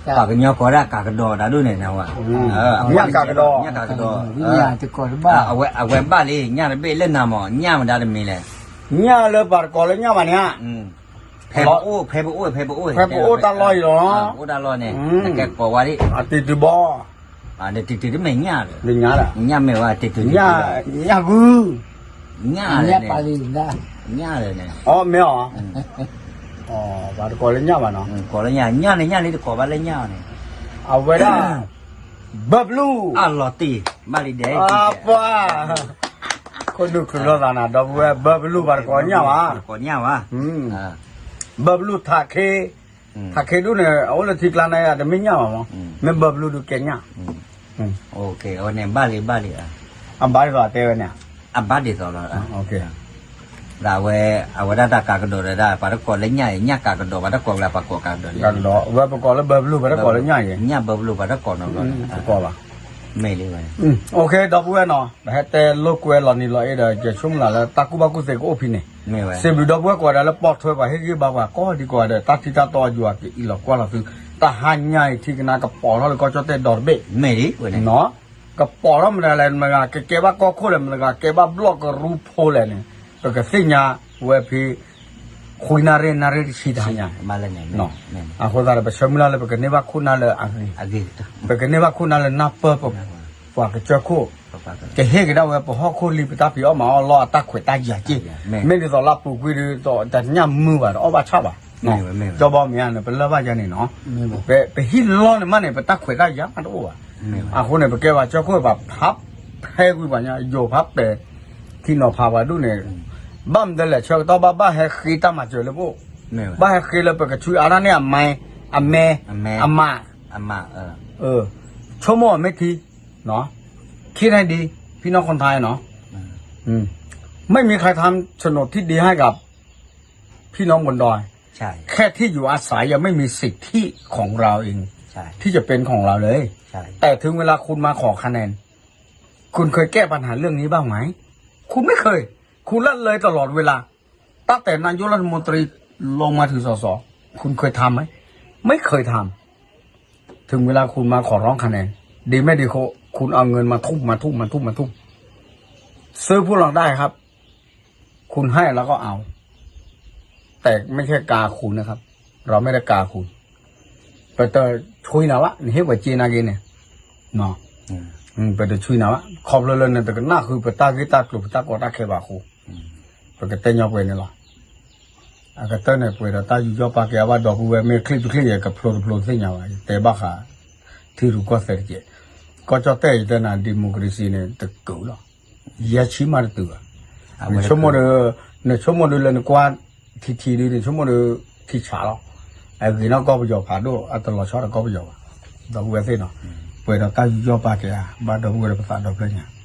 ပှၤကညီကိးဒၣ်ကးကဒီးတၢ်ဒိၣ်န့ၣ်, ညၣ်ကးကဒီး, ညၣ်ကးကဒီး, အဝဲဘၣ်လံ ညၣ်တဘ့ၣ်လၢနၤမး ညၣ်မတၤတမံၤလဲၣ်, ညၣ်လၢပှၤတကိးလၢညၣ်ဘၣ်န့ၣ်, ဖဲပအိၣ်, ဖဲပအိၣ်, ဖဲပအိၣ်, ဖဲပအိၣ်တၢ်လီၢ်အံၤလီၤ, ပအိၣ်တၢ်လီၢ်န့ၣ်, နကဲကိးဝဲဒၣ်, အတံၤတဘီ တံၤတံၤတမ့ၢ်ညၣ်ဒီး, ညၣ်မ့ၢ်ဝဲတံၤတံၤ, ညၣ်ဂုၢ်, ညၣ်လၢန့ၣ်, ညၣ်လၢန့ၣ်, အီၣ်မ့ၢ်အီၤ, ပှၤတကိးလၢညၣ်ဘၣ်နီၤ, ကိးလၢညၣ်, ညၣ်န့ၣ် ညၣ်န့ၣ်တကိးဘၣ်လၢညၣ်န့ၣ်, အဝဲဒၣ် ဘၢဘလူး အလီၤတံၢ် ဘၣ်လံဒဲး ပှၤ ခိၣ်နူာ်ခုၣ်လီၤသးနၤ ဒီပုၢ်ဝဲၢ် ဘၢဘလူး ပှၤတကိးညၣ်ဘၣ်, ကိးညၣ်ဘၣ်, ဘၢဘလူးထးခ့, ထးခ့ဒူၣ်န့ၣ် အအိၣ်လၢထံကျါန့ၣ် တမ့ၢ်ညၣ်ဘၣ်မး, မ့ၢ်ဘၢဘလူးဒုးကဲညၣ်, အဝဲန့ၣ် ဘၣ်လံ ဘၣ်လံ, အဘၣ်ဒ်သိးတဲဝဲန့ၣ်, အဘၣ်ဒ်သိးလီၤ, ဒီးအဝဲ အဝဲဒၣ်တၢ်ကးကဒီးဒီးဒၣ် ပှၤတကိးလၢညၣ်အံၤ ညၣ်ကးကဒီး ပှၤတကိးလၢပှၤကိးကးကဒီးလံ, ကးကဒီး ဝဲပကိးလၢဘၢဘလူး ပှၤတကိးလၢညၣ်အံၤ, ညၣ်ဘၢဘလူး ပှၤတကိးနီၤဘျီ, တကိးဘၣ်, မ့ၢ်လံဝဲ, ဒီပုၢ်ဝဲၢ်နီၤ ပဟဲတဲလိာ်ကွဲလီၤနံၤလီၤအ့ဒီး ယဆိကမိၣ်လၢ်လၢတၢ်ကူၣ်ဘၣ်ကူၣ်သ့ကအိၣ်ဖဲန့ၣ်, စံးဘျုးဒီပုၢ်ဝဲၢ်ကိးဂၤဒဲးလၢပိာ်ထွဲပှၤဟ့ၣ်ဂံၢ်ဘါပှၤကိးဒံကိးဂၤဒဲး တၢ်ထံတၢ်တီအယွၤကအံးလီၤကွၢ်လီၤသု, တၢ်ဟါညါအံၤ ထံကနါကပီၤထီၣ်လၢကီၢ်ကၠီၣ်တဲၣ်ဒီတဘ့ၣ် မ့ၢ်လံ, ကပီၤထီၣ်မတၤလဲၣ် မတၤကကဲဘၣ်ကီၢ်ခိၣ်လဲၣ် မတၤကကဲဘၣ်ဘျီၣ်ကရူၢ်ဖိလဲၣ်န့ၣ် ပကသ့ၣ်ညါဝဲဖဲ ခွံနၣ်ရံၣ် နၣ်ရံၣ်တဆံတဟါညါ, အဃိသတးဒီး ပဆၢမုၢ်လၢ်လၢပကန့ၢ်ဘၣ်ခိၣ်နၢ်လၢအဂ့ၤ, ပကန့ၢ်ဘၣ်ခိၣ်နၢ်လၢနၢ်ပၢၢ် ပှၤကစၢၢ်ခိၣ် ကဟ့ၣ်ကဒါဝဲပဟီၣ်ခိၣ်လံ ပတၢ်ဖံးအီၣ်မၤအီၣ်လီၢ်အတၢ်ခွဲးတၢ်ယာ်က့, မ့ၢ်ဒ်သိးလၢအပူၤကွံာ်ဒီး တညၣ်မုၢ်ဘၣ်ဒီးအီၣ်ဘၣ်ဆၣ်ဘၣ်, ကၠီဘီမ့ၢ်ဧါန့ၣ် ပလၢၢ်ဘၣ်ယဲန့ၣ်နီၤ, ပဟံၣ်လီၢ်န့ၣ်မးန့ၣ် ပတၢ်ခွဲးတၢ်ယာ်မးတအိၣ်ဘၣ်, အဃိန့ၣ် ပကဲပှၤကစၢၢ်ခိၣ်ဘၣ်ဖးဖဲကွံာ်ပှၤညါ ယိၤဖးပဲာ် ထံနီၤဖးပှၤဒူၣ်န့ၣ်, ဘၣ်မနုၤလဲၣ် ဆၢကတီၢ်ဘၣ်ဘၣ်ဟဲဃ့တၢ်မၤစၢၤလၢပအိၣ်, ဘၣ်ဟဲဃ့လၢပကဆွံအါတၢ်န့ၣ်အမဲ, အမဲ, အမး, ဆိကမိၣ်အမဲာ်ထံ, คิดให้ดี พี่น้องคนไทยเนาะ ไม่มีใครทำโฉนดที่ดินให้กับพี่น้องบนดอย แค่ที่อยู่อาศัยยังไม่มีสิทธิของเราเองที่จะเป็นของเราเลย แต่ถึงเวลาคุณมาขอคะแนน คุณเคยแก้ปัญหาเรื่องนี้บ้างไหม คุณไม่เคย คุณละเลยตลอดเวลา ตั้งแต่นายกรัฐมนตรีลงมาถึงสส คุณเคยทำไหม ไม่เคยทำ ถึงเวลาคุณมาขอร้องคะแนน ดีไม่ดีโคคุณเอาเงินมาทุ่มมาทุ่มมาทุ่มมาทุ่ม ซื้อพวกเราได้ครับ คุณให้เราก็เอา แต่ไม่ใช่กาคุณนะครับ เราไม่ได้กาคุณ ပတဆွံနၤဘၣ် နဟ့ၣ်ပှၤစ့နၤက့ၤန့ၣ် ပတဆွံနၤဘၣ် ခီဖျိလၢနတကနၣ်ဃုာ်ပတၢ်ဂ့ၢ်တၢ်ကျိၤ ပတၢ်ကီတၢ်ခဲဘၣ်အဃိ ပကတဲညီပှဲၤန့ၣ်လီၤ. အကတၢၢ်န့ၣ် ပှဲၤဒီးတၢ်ယူးယီၣ်ပာ်ကဲအဘၣ်ဒီပုၢ်ဝဲၢ် မ့ၢ်ချံၣ်တချံၣ်ယဲ ကဖျိတဖျိတသ့ၣ်ညါဘၣ် ယတဲဘၣ်ဃး ထံရူၢ်ကီၢ်သဲးတက့ၢ်. ကီၢ်ကၠီၣ်တဲၣ်ယတဲနၤ democracy န့ၣ် တကုာ်လီၤ. ယဲဆံမးတတုၤဘၣ်. နဆိကမိၣ်ဒီး နဆိကမိၣ်ဒီးလၢနကွၢ်ထံထံဒီး နဆိကမိၣ်ဒီး ထံဆးလီၤ. အဂ့ၤနီၢ်ကီၢ်ပယီၤဖးဒိၣ် အတလီၤဆီဒီးကီၢ်ပယီၤဘၣ်. ဒီပုၢ်ဝဲၢ်သ့ၣ်နီၤ ပှဲၤဒီးတၢ်ယူးယီၣ်ပာ်ကဲဧါ ဘၣ်ဒီပုၢ်ဝဲၢ်လၢပသးဒီဖျၢၣ်ညါ